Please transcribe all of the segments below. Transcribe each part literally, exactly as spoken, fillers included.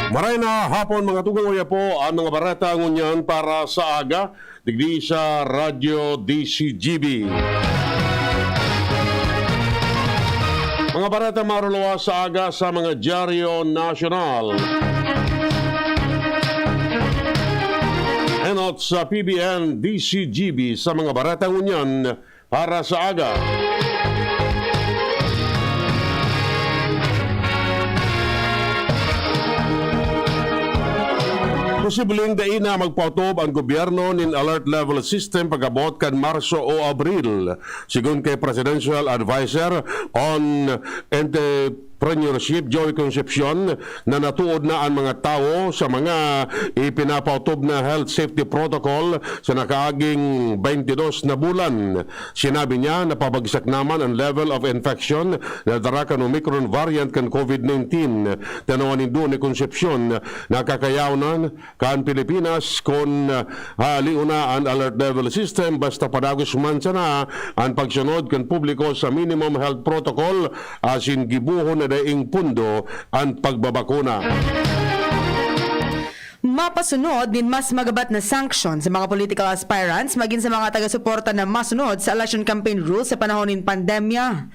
Maray na hapon, mga tugang, uya po ang mga bareta ngunyan para sa aga, digdi sa Radyo D C G B. Mga bareta maruluwas sa aga sa mga dyaryo nasyonal. Enot sa P B N D C G B sa mga bareta ngunyan para sa aga. Posibleng dai na magpautob ang gobyerno nin alert level system pag-abot kan Marso o Abril, sigon kay Presidential Advisor on Entrepreneurship, Joey Concepcion, na natuod na an mga tawo sa mga ipinapautob na health safety protocol sa nakaaging twenty-dos na bulan. Sinabi niya na pabagsak naman an level of infection na dara kan Omicron variant kan COVID nineteen. Tanawan nindo ni Concepcion na kakayaw na kan Pilipinas kun, ah, halion na an alert level system basta padagos man sana an pagsunod kan publiko sa minimum health protocol asin gibohon na daing pondo an pagbabakuna. Mapasunod nin mas magabat na sanction sa mga political aspirants magin sa mga taga-suporta na masunod sa election campaign rules sa panahon nin pandemya.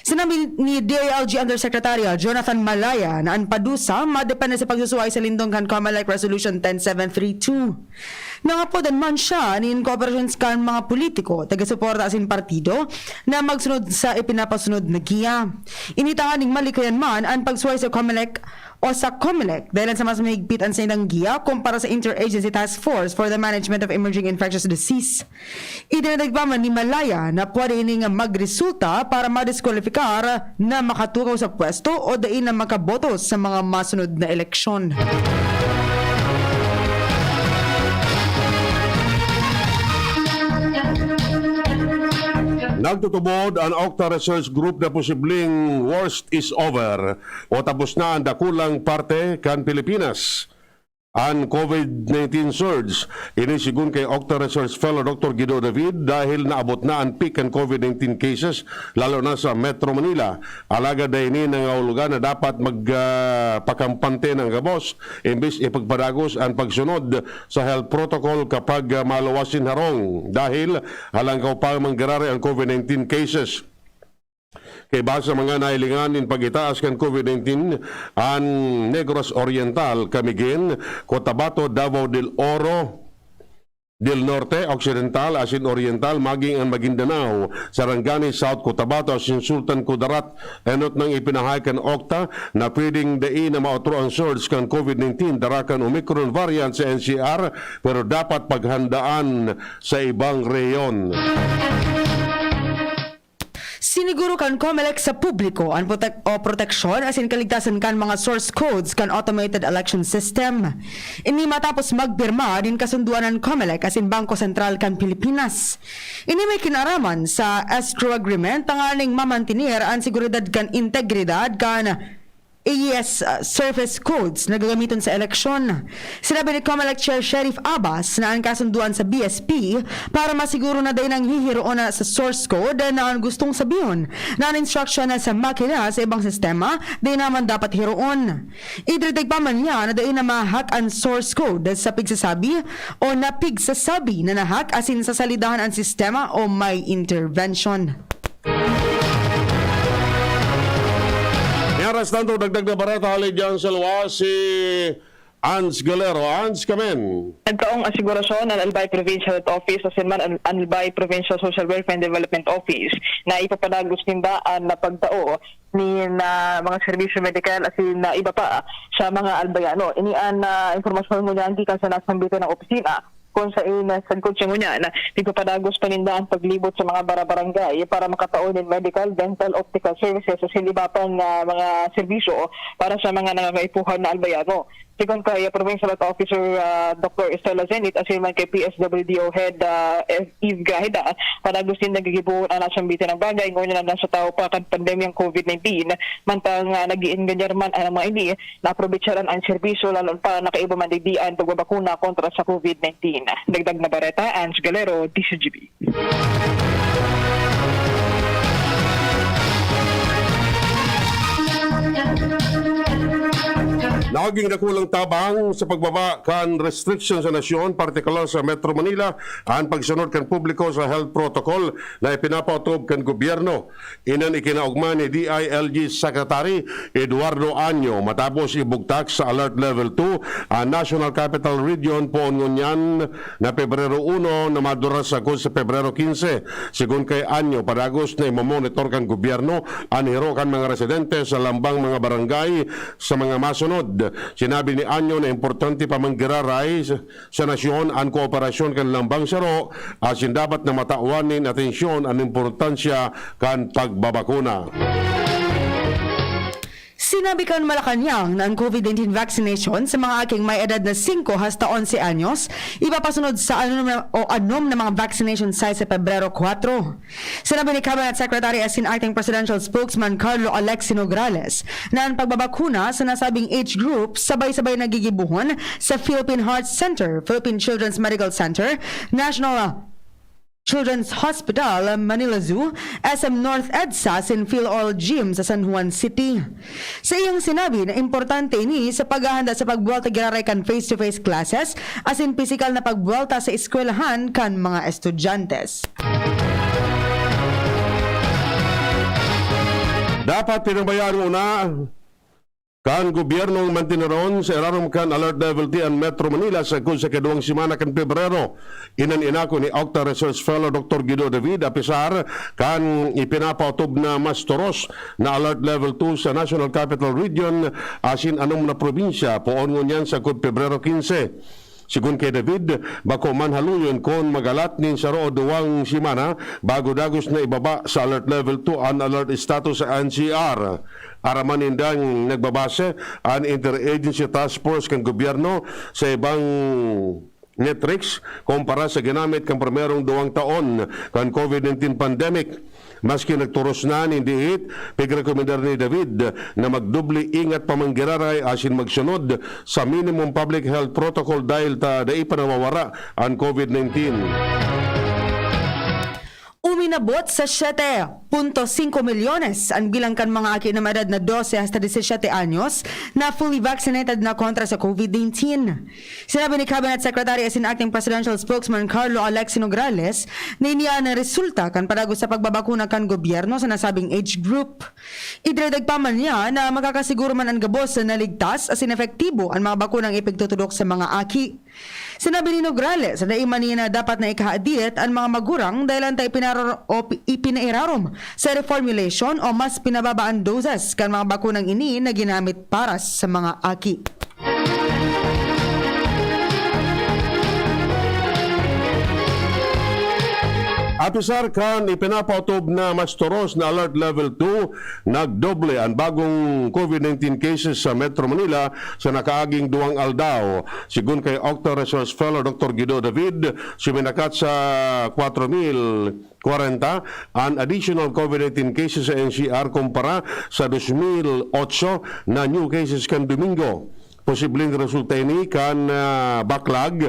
Sinabi ni D I L G Undersecretary Jonathan Malaya na an padusa madepende sa pagsusuhay sa lindong kan Comelec Resolution ten seven three two. Nangapodan man siya nin kooperasyon kan mga politiko, taga-suporta asin partido na magsunod sa ipinapasunod na giya. Ini tanganing malikayan man an pagsuhay sa Comelec o sa Comelec, dahilan sa mas mahigpit an saindang giya kumpara sa Interagency Task Force for the Management of Emerging Infectious Disease. Idinadagpa man ni Malaya na pwede ining magresulta para madiskwalipikar na makatukaw sa pwesto o dai na makaboto sa mga masunod na eleksyon. Nagtutubod an Octa Research Group na posibleng worst is over o tapos na an dakulang parte kan Pilipinas. An COVID nineteen surge, ini sigon kay Octa Research Fellow Doctor Guido David, dahil naabot na an peak kan COVID nineteen cases, lalo na sa Metro Manila. Alagad dai ini nangahulugan na dapat mag, ah, pakampante na an gabos, imbis ipagpadagos an pagsunod sa health protocol kapag, ah, maluwas nin harong, dahil halangkaw pa manggirare an COVID nineteen cases. Kaiba sa mga nahilingan nin pag-itaas kan COVID nineteen, an Negros Oriental, Camiguin, Cotabato, Davao del Oro, del Norte, Occidental asin Oriental, maging an Maguindanao, Sarangani, South Cotabato asin Sultan Kudarat. Enot nang ipinahay kan Octa na pwedeng dai na maotro an surge kan COVID nineteen dara kan Omicron variant sa N C R, pero dapat paghandaan sa ibang rehiyon. Siniguro kan Comelec sa publiko an protek-, o proteksyon asin kaligtasan kan mga source codes kan automated election system. Ini matapos magpirma nin kasundoan an Comelec asin Bangko Sentral kan Pilipinas. Ini may kinaraman sa escrow agreement tanganing mamantener an seguridad kan integridad kan A E S, uh, service codes na gagamiton sa eleksyon. Sinabi ni Comelec Chair Sheriff Abbas na an kasunduan sa B S P para masiguro na dai nanghihiroon na sa source code na an gustong sabihon na an instruction na sa makina sa ibang sistema dai naman dapat hiroon. Idinagdag pa man niya na dai na ma-hack an source code sa pigsasabi o na pigsasabi na na-hack asin sasalidahan an sistema o may intervention. Mientras tanto, dagdag na bareta hali diyan sa luwas, si Ans Galero. Ans, kamen. Nagkaong asigurasyon an Albay Provincial Health Office asin man an Albay Provincial Social Welfare and Development Office na ipapadagos ninda an pagtao nin, ah, mga serbisyo medikal asin, ah, iba pa sa mga Albayano. Ini an, ah, impormasyon ngunyan gikan sa nasambit na opisina. Kun saen, ah, sagkod siya ngunyan, nagpapadagos pa ninda an paglibot sa mga barabarangay para makatao nin medical, dental, optical services asin iba pang, ah, mga serbisyo para sa mga nangangaipuhan na Albayano. Sigon kay Provincial Health Officer, ah, Doktor Estela Zenit asin man kay P S W D O Head, ah, Eve Grajeda, padagos ninda gigibohon an nasambit na bagay, ngunyan na nasa tahaw pa kan pandemyang COVID nineteen, mantang, ah, nag-ienganyar man an mga ini, naaprovechar an serbisyo, lalo pa nakaiba man digdi an pagbabakuna kontra sa COVID nineteen. Dagdag na bareta, Ans Galero, D C G B. Naging dakulang tabang sa pagbaba kan restriction sa nasyon, partikular sa Metro Manila, an pagsunod kan publiko sa health protocol na ipinapaotob kan gobyerno. Iyan an ikinaogma ni D I L G Secretary Eduardo Año matapos ibugtak sa Alert Level two an National Capital Region poon ngunyan na Pebrero uno na madurar sagkod sa Pebrero quince. Sigon kay Año, padagos na imomonitor kan gobyerno an hiro kan mga residente sa lambang mga barangay sa mga masunod. Sinabi ni Año na importante pa man giraray sa, sa nasyon an kooperasyon kan lambang saro, asin dapat na matawan nin atensyon an importansya kan pagbabakuna. Sinabi kan Malacañang na an COVID nineteen vaccination sa mga aking may edad na singko hasta onse anyos ipapasunod sa anom na, o anom na mga vaccination site sa Pebrero kwatro. Sinabi ni Cabinet Secretary asin Acting Presidential Spokesman Carlo Alexi Nograles na an pagbabakuna sa nasabing age group sabay-sabay nagigibohon sa Philippine Heart Center, Philippine Children's Medical Center, National Children's Hospital, Manila Zoo, S M North EDSA asin PhilOral Gym sa San Juan City. Sa iyang sinabi na importante ini sa paghahanda sa pagbuwelta giraray kan face-to-face classes asin pisikal na pagbuwelta sa eskwelahan kan mga estudyante. Dapat pinabayaan muna kan gobyerno ang manteneron sa irarom kan Alert Level three an Metro Manila sagkod sa ikaduwang semana kan Pebrero. Iyan an inako ni Octa Research Fellow Doktor Guido David, apisar kan ipinapaotob na mas toros na Alert Level two sa National Capital Region asin anom na probinsya poon ngunyan sagkod Pebrero quince. Sigon kay David, bako man haluyon kun magalat nin saro o duwang semana bago dagos na ibaba sa Alert Level two an alert status sa N C R. Aram man nindang nagbabase an Interagency Task Force kan gobyerno sa ibang metrics kumpara sa ginamit kan primerong duwang taon kan COVID nineteen pandemic. Maski nagtoros na nin diit, pigrekomendar ni David na magdoble ingat pa man giraray asin magsunod sa minimum public health protocol dahil ta dai pa nawawara an COVID nineteen. Uminabot sa siete punto singko milyones an bilang kan mga aki na may edad na dose hasta disisete anyos na fully vaccinated na kontra sa COVID nineteen. Sinabi ni Cabinet Secretary asin Acting Presidential Spokesman Carlo Alexi Nograles na ini an resulta kan padagos sa pagbabakuna kan gobyerno sa nasabing age group. Idinagdag pa man niya na makakasiguro man an gabos na ligtas asin epektibo an mga bakunang ipigtutudok sa mga aki. Sinabi ni Nograles na dai man niya dapat na ikahadit an mga magurang dahel an ta ipinaror-, o pi-, ipinairarom sa reformulation o mas pinababa an doses kan mga bakunang ini na ginamit para sa mga aki. Apisar kan ipinapaotob na mas toros na Alert Level two, nagdoble an bagong COVID nineteen cases sa Metro Manila sa nakaaging duwang aldaw. Sigon kay Octa Resource Fellow Doktor Guido David, suminakat sa kwatro mil kwarenta an additional COVID nineteen cases sa N C R kumpara sa dos mil otso na new cases kan Domingo. Posibleng resulta ini kan, ah, backlog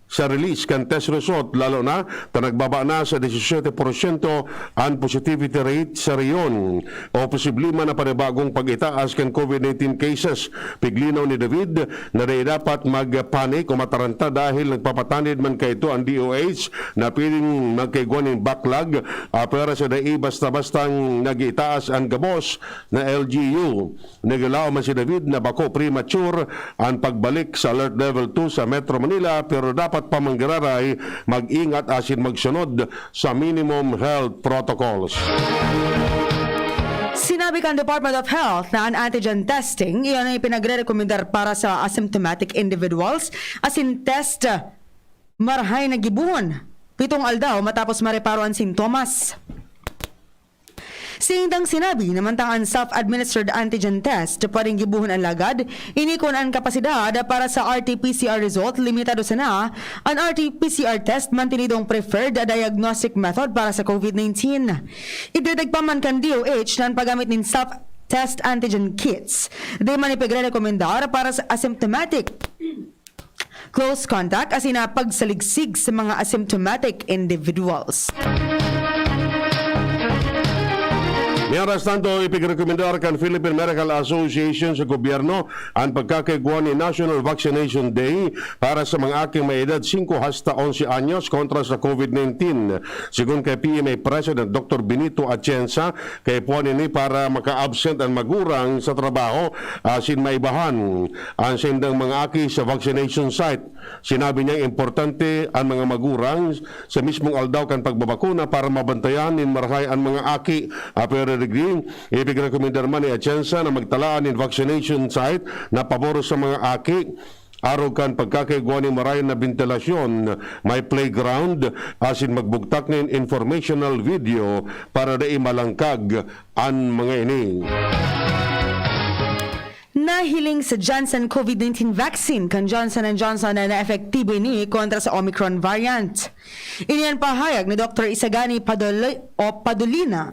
sa release kan test result, lalo na ta nagbaba na sa disisiyete porsyento an positivity rate sa rehiyon. O posible man na panibagong pag-itaas kan COVID nineteen cases. Piglinaw ni David na dai dapat magpanik o mataranta dahil nagpapatanid man kaito an D O H na pwedeng magkaigwa nin backlog, ah, pero sa dai basta-bastang nag-itaas an gabos na L G U. Naglaom man si David na bako premature an pagbalik sa Alert Level two sa Metro Manila, pero dapat pa man giraray mag-ingat asin magsunod sa minimum health protocols. Sinabi kan Department of Health na an antigen testing, iyan an ipinagre-rekomendar para sa asymptomatic individuals, asin test marahay na gibohon pitong aldaw matapos mareparo an sintomas. Saindang sinabi na mantang an self-administered antigen test pwedeng gibohon alagad, ini kun an kapasidad para sa R T P C R result limitado sana, an R T P C R test mantinidong preferred diagnostic method para sa COVID nineteen. Idagdag pa man kan D O H na an paggamit nin self-test antigen kits di man ipigre-rekomendar para sa asymptomatic close contact asin na pagsaligsig sa mga asymptomatic individuals. Mientras tanto, ipigrekomendar kan Philippine Medical Association sa gobyerno an pagkakaigwa ni National Vaccination Day para sa mga aking may edad singko hasta onse anyos kontra sa COVID nineteen. Sigon kay P M A President Doctor Benito Atienza, kaipuhan ini para maka-absent an magurang sa trabaho asin maibahan an saindang mga aki sa vaccination site. Sinabi niyang importante an mga magurang sa mismong aldaw kan pagbabakuna para mabantayan nin marahay an mga aki. Apwera digdi, ipigrekomendar man ni Atienza na magtalaan nin vaccination site na pabor sa mga aki. Arog kan pagkakaigwa nin marahay na bentilasyon, may playground, asin magbugtak nin informational video para dai malangkag an mga ini. Nahiling sa Janssen COVID nineteen vaccine kan Johnson and Johnson na epektibo ini kontra sa Omicron variant. Ini an pahayag ni Doktor Isagani Padoli-, o Padolina,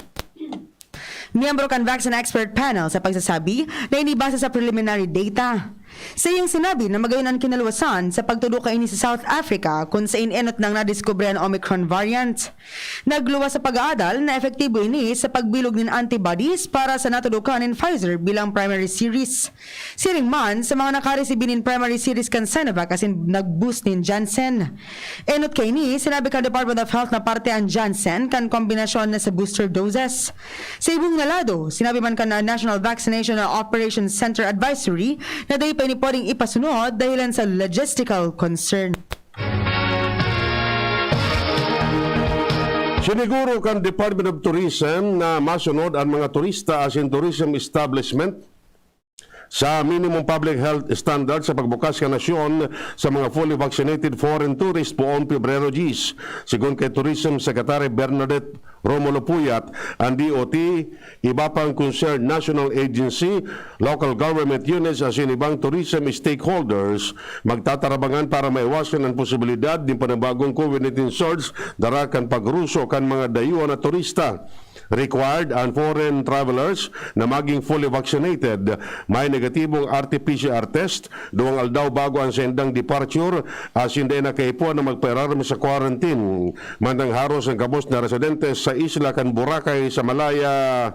miyembro kan Vaccine Expert Panel, sa pagsasabi na ini base sa preliminary data. Sa iyang sinabi na magayon an kinaluwasan sa pagtudok kaini sa South Africa, kun sain enot nang nadiskubre an Omicron variant. Nagluwas sa pag-aadal na epektibo ini sa pagbilog nin antibodies para sa natudukan nin Pfizer bilang primary series. Siring man sa mga nakaresibi nin primary series kan Sinovac asin nag-boost nin Janssen. Enot kaini, sinabi kan Department of Health na parte an Janssen kan kombinasyon na sa booster doses. Sa ibong na lado, sinabi man kan National Vaccination and Operations Center Advisory na dai pa ini pwedeng ipasunod dahilan sa logistical concern. Siniguro kan Department of Tourism na masunod an mga turista asin tourism establishment sa minimum public health standard sa pagbukas kan nasyon sa mga fully vaccinated foreign tourists poon Pebrero diyes. Sigon kay Tourism Secretary Bernadette Romulo Puyat, an D O T, iba pang concerned national agency, local government units asin ibang tourism stakeholders magtatarabangan para maiwasan an posibilidad nin panibagong COVID nineteen surge dara kan pagruso kan mga dayuhan na turista. Required an foreign travelers na maging fully vaccinated, may negatibong R T P C R test, duwang aldaw bago an saindang departure, asin dai na kaipuhan na magpairarom sa quarantine. Mantang haros an gabos na residente sa isla kan Boracay sa Malaya,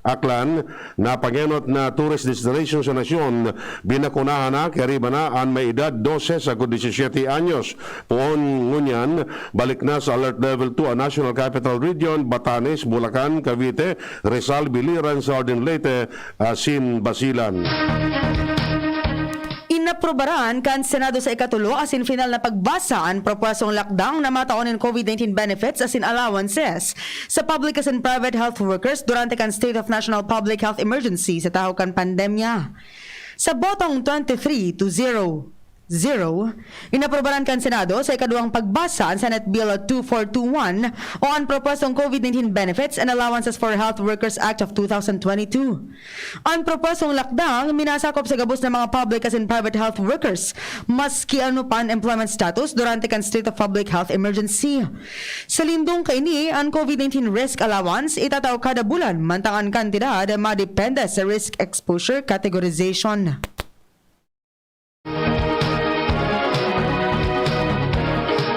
Aklan, na pangenot na tourist destination sa nasyon, binakunahan na, kaya riba na an may edad dose sagkod disisiyete anyos. Poon ngunyan, balik na sa Alert Level two an National Capital Region, Batanes, Bulacan, Cavite, Rizal, Biliran, Southern Leyte, asin Basilan. Inaprobaran kan Senado sa ikatulo asin final na pagbasa an propuestong lakdang na matao nin COVID nineteen benefits asin allowances sa public asin private health workers durante kan State of National Public Health Emergency sa tahaw kan pandemya. Sa botong twenty-three to zero, zero, inaprobaran kan Senado sa ikaduwang pagbasa an Senate Bill two four two one o an propuestong COVID nineteen Benefits and Allowances for Health Workers Act of two thousand twenty-two. An propuestong lakdang minasakop sa gabos na mga public asin private health workers, maski ano pa an employment status durante kan state of public health emergency. Sa lindong kaini, an COVID nineteen risk allowance itatao kada bulan, mantang an kantidad madepende sa risk exposure categorization.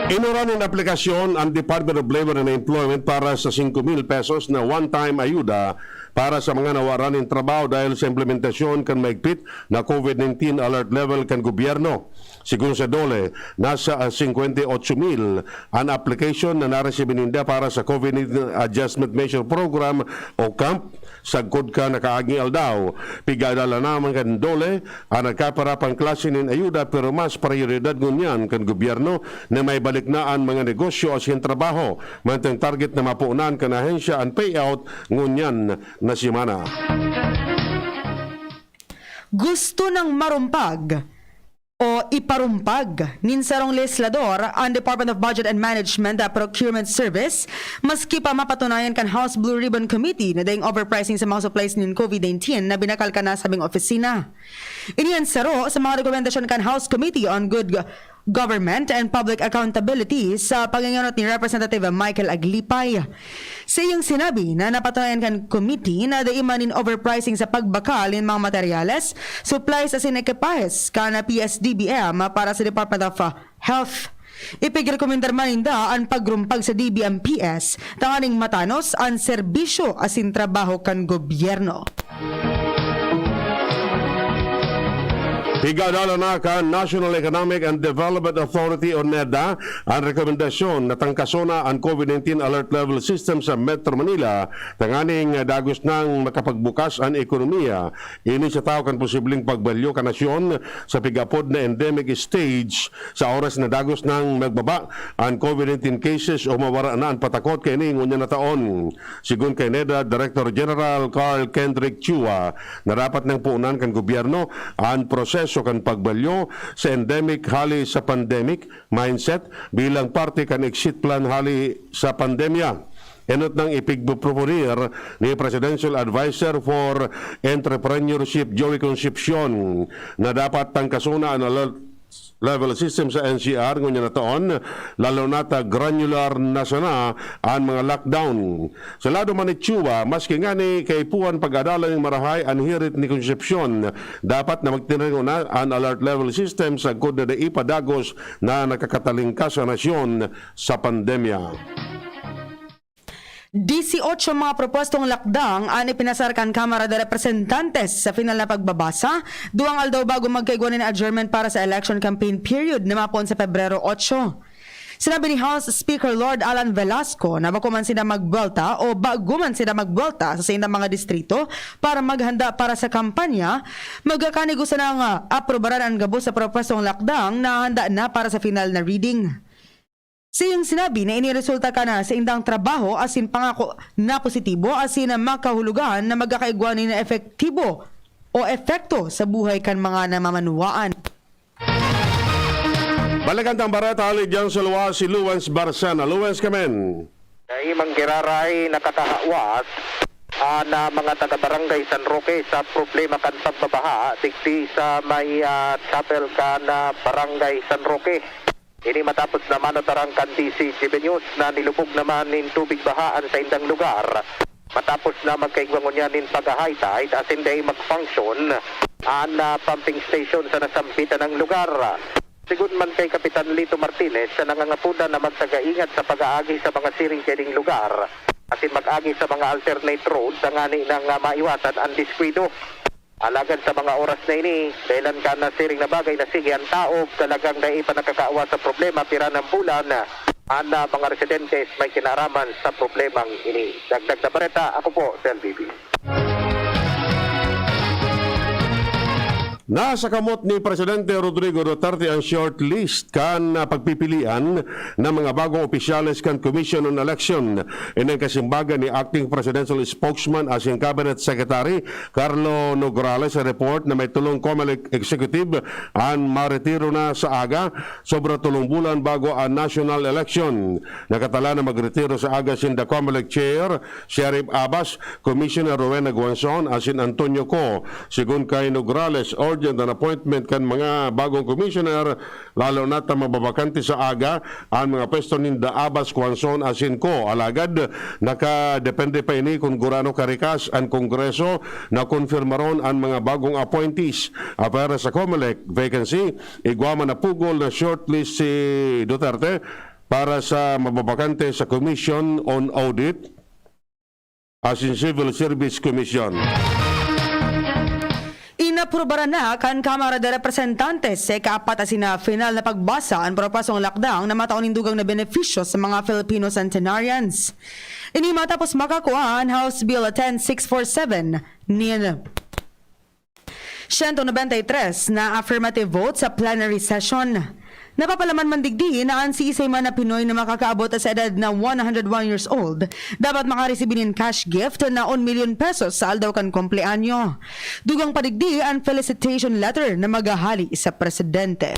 Inura nin aplikasyon an Department of Labor and Employment para sa singko mil pesos na one-time ayuda para sa mga nawaran nin trabaho dahil sa implementasyon kan maigpit na COVID nineteen alert level kan gobyerno. Sigon sa DOLE, nasa, ah, singkwenta y otso mil an application na naresibi ninda para sa COVID nineteen Adjustment Measure Program o CAMP sagkod kan nakaaging aldaw. Pigadala naman kan DOLE an nagkapara pang klase nin ayuda, pero mas prayoridad ngunyan kan gobyerno na maibalik na an mga negosyo asin trabaho, mantang target na mapunan kan ahensya an payout ngunyan na semana. Gusto nang marumpag o iparumpag nin sarong legislador an Department of Budget and Management at Procurement Service, maski pa mapatunayan kan House Blue Ribbon Committee na daing overpricing sa mga supplies nin COVID nineteen na binakal kan nasabing opisina. Ini an saro sa mga rekomendasyon kan House Committee on Good Government and Public Accountability sa pangengenot ni Representative Michael Aglipay. Sa iyang sinabi na napatunayan kan committee na dai man nin overpricing sa pagbakal nin mga materyales, supplies asin ekipahes kan P S D B M para sa Department of, uh, Health. Ipigrekomendar man ninda an pagrumpag sa D B M P S tanganing matanos an serbisyo asin trabaho kan gobyerno. Pigadala na kan National Economic and Development Authority o neda an rekomendasyon na tangkasona an COVID nineteen Alert Level System sa Metro Manila tanganing dagos nang makapagbukas an ekonomiya. Ini sa taw kan posibleng pagbalyo kan nasyon sa pig-apod na endemic stage sa oras na dagos nang nagbaba an COVID nineteen cases o mawara na an patakot kaini ngunyan na taon. Sigon kay neda Director General Carl Kendrick Chua, na dapat nang puunan kan gobyerno an proseso kan pagbalyo sa endemic hali sa pandemic mindset bilang parte kan exit plan hali sa pandemya. Enot nang ipigpoproponer ni Presidential Advisor for Entrepreneurship Joey Concepcion na dapat tangkasona an alert level system sa N C R ngunyan na taon, lalo na ta granular na sana an mga lockdown. Sa lado man ni Chua, maski ngani kaipuhan pag-adalan nin marahay an hirit ni Concepcion, dapat na magtinirang na an alert level system sagkod na dai pa dagos na nakakatalingkas sa nasyon sa pandemya. Dieciocho mga propwestong lakdang an ipinasar kan Kamara de Representantes sa final na pagbabasa, duwang aldaw bago magkaigwa nin adjournment para sa election campaign period na mapoon sa Pebrero otso. Sinabi ni House Speaker Lord Alan Velasco na bako man sinda magbuwelta o bago man sinda magbuwelta sa saindang mga distrito para maghanda para sa kampanya, magkakanigo sanang, ah, aprobaran an gabos sa propwestong lakdang na handa na para sa final na reading. Sa iyang sinabi na ini resulta kan saindang trabaho asin pangako na positibo asin makahulugan na magkakaigwa nin epektibo o epekto sa buhay kan mga namamanwaan. Balikan tang bareta hali diyan sa luwas si Luwens Barcena. Luwens, kamen. Dai man giraray nakakahawas an, ah, mga taga-Barangay San Roque sa problema kan pagbabaha digdi sa may, ah, chapel kan, ah, Barangay San Roque. Ini matapos na manataram kan D Z G B News na nilubog naman nin tubig baha an saindang lugar. Matapos na magkaigwa ngunyan nin pag-high tide asin dai mag-function an, ah, pumping station sa nasambitan nang lugar. Sigon man kay Kapitan Lito Martinez, siya nangangapodan na magtagaingat sa pag-aagi sa mga siring kaining lugar asin mag-agi sa mga alternate road tangani nang, ah, maiwasan an diskuido. Alagad sa mga oras na ini, dahilan kan siring na bagay na sige an taob, talagang dai pa nakakaawas sa problema, pira nang bulan an, ah, mga residentes may kinaaraman sa problemang ini. Dagdag na bareta, ako po si L B B. Nasa kamot ni Presidente Rodrigo Duterte ang shortlist kan, ah, pagpipilian ng mga bagong opisyales kan Commission on Election. Ini ang kasimbagan ni Acting Presidential Spokesman asin Cabinet Secretary Carlo Nograles sa report na may tolong Comelec executive an maretiro na sa aga, sobra tolong bulan bago ang national election. Nakatala na magretiro sa aga sinda Comelec Chair Sherif Abbas, Commissioner Rowena Guanzon asin Antonio Co. Sigon kay Nograles, urgent an appointment kan mga bagong commissioner, lalo na ta mababakante sa aga an mga pwesto ninda Abbas, Guanzon asin Co. Alagad nakadepende pa ini kun gurano karikas an Kongreso na konfirmaron an mga bagong appointees. Apwera sa Comelec vacancy, igwa man na pugol na shortlist si Duterte para sa mababakante sa Commission on Audit asin Civil Service Commission. Inaprubaran na kan Kamara de Representantes sa ikaapat asin na final na pagbasa an propwestong lakdang na matao nin dugang na benepisyo sa mga Filipino centenarians. Ini matapos makakua an House Bill ten six four seven nin siyento nobenta y tres na affirmative vote sa plenary session. Napapalaman man digdi na an siisay man na Pinoy na makakaabot sa edad na one hundred one years old dapat makaresibi nin cash gift na one million pesos sa aldaw kan kumpleanyo. Dugang pa digdi an felicitation letter na maghahali sa presidente.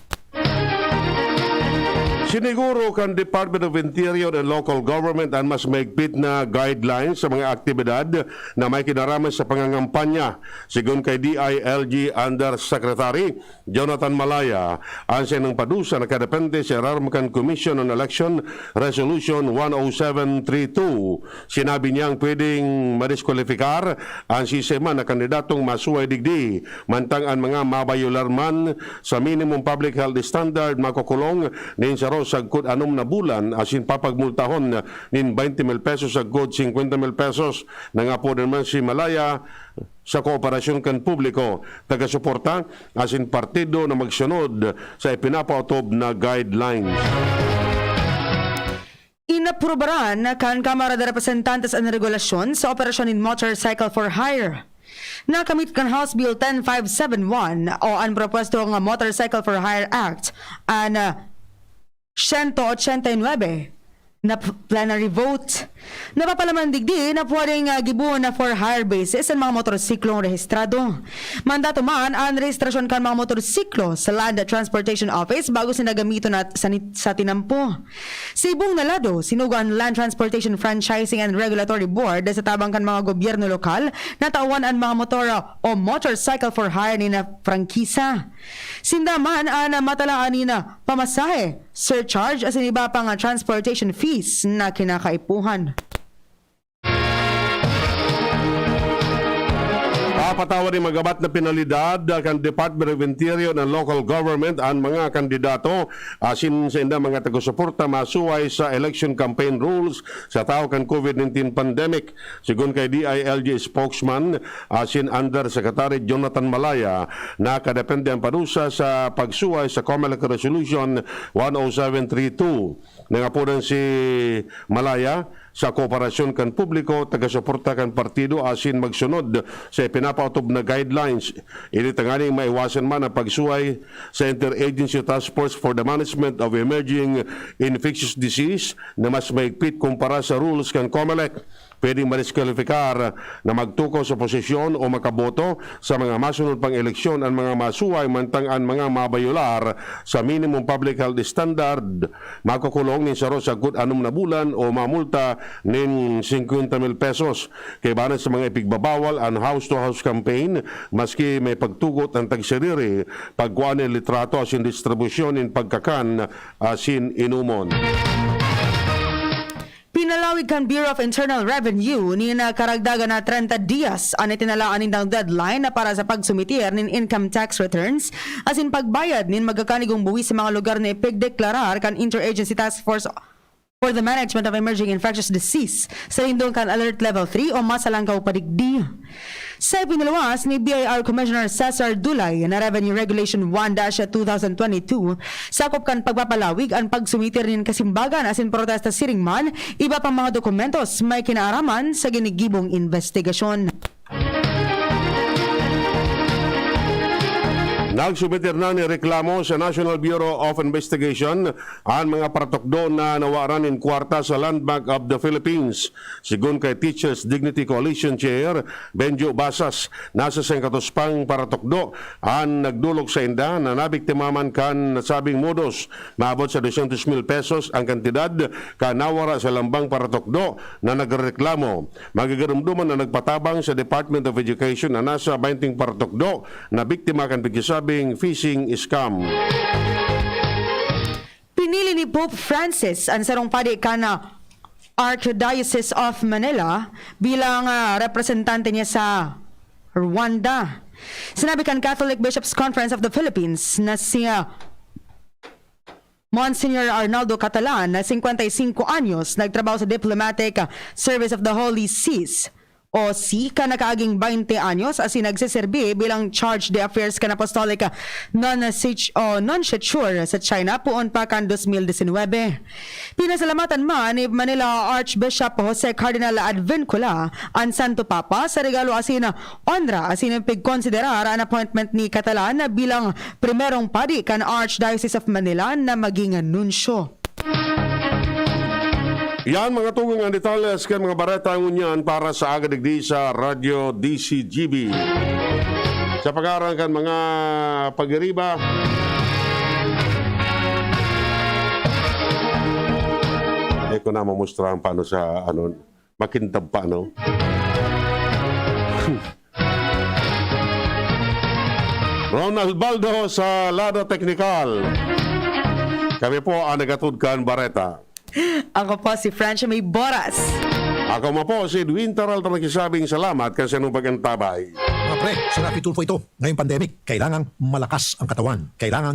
Siniguro kan Department of Interior and Local Government an mas mahigpit na guidelines sa mga aktibidad na may kinaraman sa pangangampanya. Sigon kay D I L G Undersecretary Jonathan Malaya, an saindang padusa nakadepende sa irarom kan Commission on Election Resolution one oh seven three two. Sinabi niyang pwedeng madiskwalipikar an siisay man na kandidatong masuway digdi, mantang an mga mabayolar man sa minimum public health standard makukulong nin saro sagkod anom na bulan asin papagmultahon nin baynte mil pesos sagkod singkwenta mil pesos. Nangapodan man si Malaya sa kooperasyon kan publiko, taga-suporta asin partido na magsunod sa ipinapaotob na guidelines. Inaprubaran kan Kamara de Representantes an regulasyon sa operasyon nin motorcycle for hire. Nakamit kan House Bill ten five seven one o an propwesto nga Motorcycle for Hire Act an, ah, siyento ochenta y nuebe na p-, plenary vote. Napapalaman digdi na pwedeng, ah, gibohon na for hire basis an mga motorsiklong rehistrado. Mandato man an rehistrasyon kan mga motorsiklo sa Land Transportation Office bago sinda gamiton at sa ni-, sa tinampo. Sa ibong na lado, sinugo an Land Transportation Franchising and Regulatory Board sa tabang kan mga gobyerno lokal na tawan an mga motor o motorcycle for hire nin prangkisa. Sinda man an matalaan nin pamasahe, surcharge asin iba pang transportation fees na kinakaipuhan. Papatawad nin magabat na penalidad kan Department of Interior and Local Government an mga kandidato asin saindang mga taga-suporta masuway sa election campaign rules sa tahaw kan COVID nineteen pandemic. Sigon kay D I L G spokesman asin Undersecretary Jonathan Malaya, nakadepende an parusa sa pagsuway sa COMELEC Resolution one oh seven three two. Nangapodan si Malaya sa kooperasyon kan publiko, taga-suporta kan partido asin magsunod sa ipinapaotob na guidelines. Ini tanganing maiwasan man ang pagsuway sa Interagency Task Force for the Management of Emerging Infectious Disease na mas mahigpit kumpara sa rules kan COMELEC. Pwedeng madiskwalipikar na magtukaw sa posisyon o makaboto sa mga masunod pang eleksyon an mga masuway, mantang an mga mabayolar sa minimum public health standard makukulong nin saro sagkod anom na bulan o mamulta nin singkwenta mil pesos. Kaibanan sa mga ipigbabawal an house-to-house campaign, maski may pagtugot an tagsadiri, pagkua nin litrato asin distribusyon nin pagkakan asin inomon. Pinalawig kan Bureau of Internal Revenue nin karagdagan na treinta dias an itinalaan nindang deadline na para sa pagsumitir nin income tax returns asin pagbayad nin magkakanigong buwis sa mga lugar na ipigdeklarar kan Interagency Task Force for the Management of Emerging Infectious Disease sa lindong kan Alert Level three o masalangkaw pa digdi. Sa ipinaluwas ni B I R Commissioner Cesar Dulay na Revenue Regulation one dash two thousand twenty-two, sakop kan pagpapalawig an pagsumitir nin kasimbagan asin protesta siring man iba pang mga dokumentos may kinaaraman sa ginigibong investigasyon. Nagsumitir na nin reklamo sa National Bureau of Investigation an mga paratukdo na nawaran nin kwarta sa Land Bank of the Philippines. Sigon kay Teachers Dignity Coalition Chair Benjo Basas, nasa singkatos pang paratukdo an nagdolok sainda na nabiktima man kan nasabing modus. Maabot sa dosyentos mil pesos ang kantidad kan nawara sa lambang paratukdo na nagrereklamo. Magigarumdoman na nagpatabang sa Department of Education na nasa baynte paratukdo na biktima kan pigsasabing phishing scam. Pinili ni Pope Francis an sarong padi kan Archdiocese of Manila bilang, ah, representante niya sa Rwanda. Sinabi kan Catholic Bishops' Conference of the Philippines na si, ah, Monsignor Arnaldo Catalan, na singkwenta y singko anyos, nagtrabaho sa Diplomatic Service of the Holy Sees, o C, kan nakaaging baynte anyos, asin nagseserbi bilang Charge d'Affaires kan Apostolic Nunci-, o Nunciature sa China poon pa kan dos mil disinwebe. Pinasalamatan man ni Manila Archbishop Jose Cardinal Advincula an Santo Papa sa regalo asin onra, asin pigkonsiderar an appointment ni Catalan bilang primerong padi kan Archdiocese of Manila na maging nunsyo. Yan, mga tugang, ang detalles kan mga bareta ngunyan para sa aga digdi sa Radyo D C G B. Sa pag-aarang kan mga pag-iriba, eh, ko na mamustrahan paano sa, ano, makintab pa, no? Ronald Baldo sa lado teknikal. Kami po ang nagatod kan bareta. Ako po si French May Boras. Ako man po si Edwin Taral na nagsasabing salamat kan saindong pag-antabay. Mga pre, si Raffy Tulfo ito. Ngayong pandemic, kailangang malakas ang katawan. Kailangan